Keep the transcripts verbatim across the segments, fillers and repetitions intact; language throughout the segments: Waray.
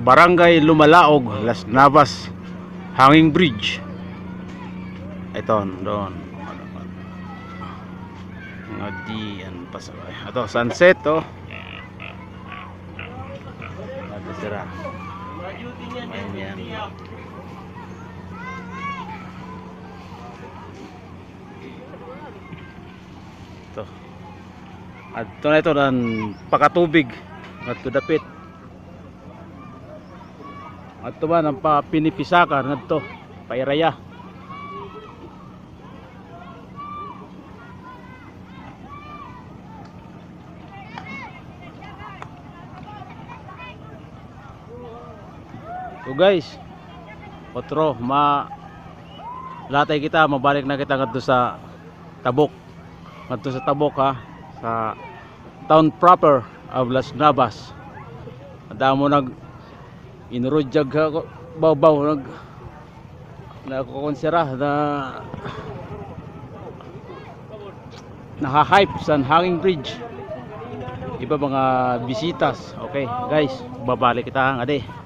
Barangay Lumalaog, Las Navas, hanging bridge. Ito, doon. Ngadi an pasaway. Ito, sunset, oh. Ito sira. Ayan. Ito. Adto na ito, an pakatubig. Adto dapit. Adto ba, an pa Pinipisakan, adto. Pairaya. So guys, otro, ma-, latay kita, mabalik na kita ngadto sa Tabok. Ngadto sa Tabok, ha, sa town proper of Las Navas. Damo nag-inurudyag ha bawbaw, nag-, nagkukonsera na, naha-hype san hanging bridge. Iba mga bisitas. Okay, guys, babalik kita ngadi.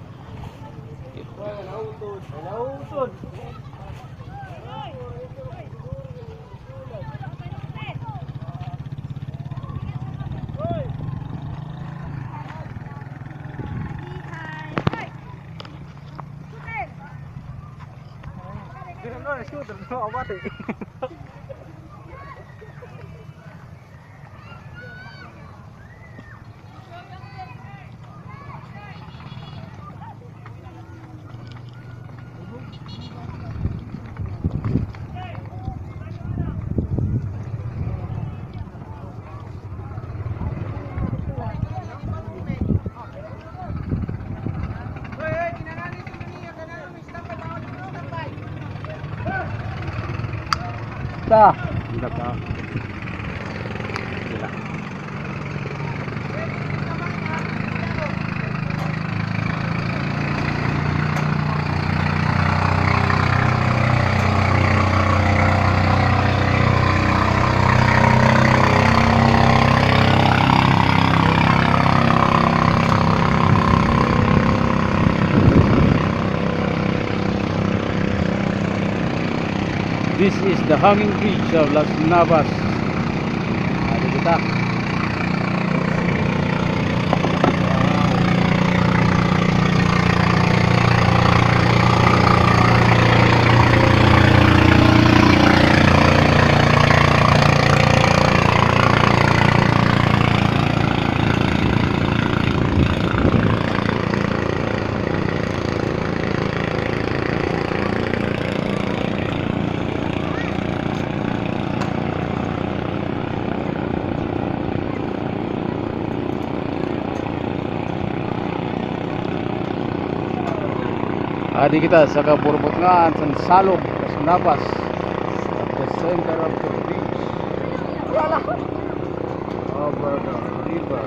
Ta. Hindi pa. Sila. This is the hanging bridge of Las Navas. Adi kita. Adi kita sa kaburbutngaan san Salog, Las Navas, at the center of the beach, over the river.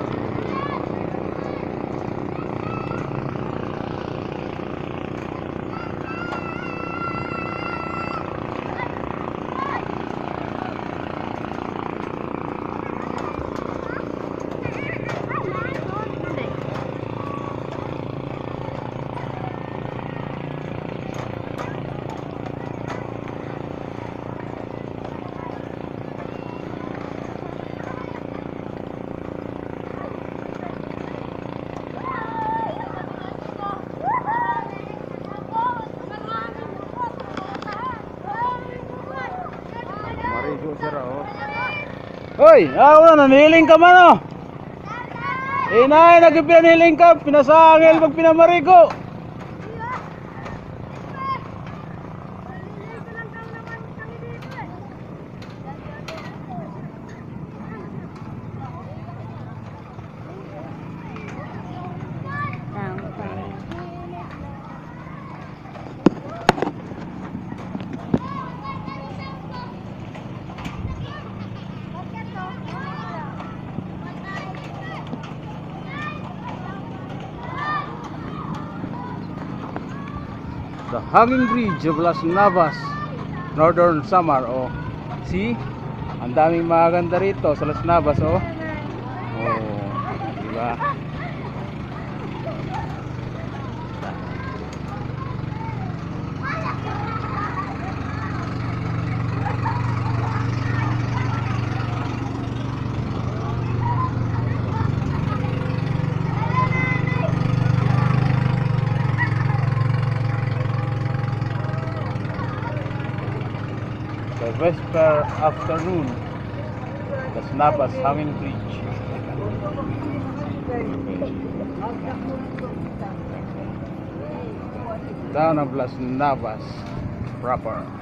Marigo sira, oh. Hoy, ah, wala na, nihiling ka man, oh. Inay, nagpinanihiling ka, pinasangil, magpinamarigo. The Hanging Bridge of Las Navas, Northern Samar. Oh, see? Ang daming maganda rito sa Las Navas, oh. Oh, di ba? Whisper afternoon. Las Navas Hanging Bridge. Town of Las Navas proper.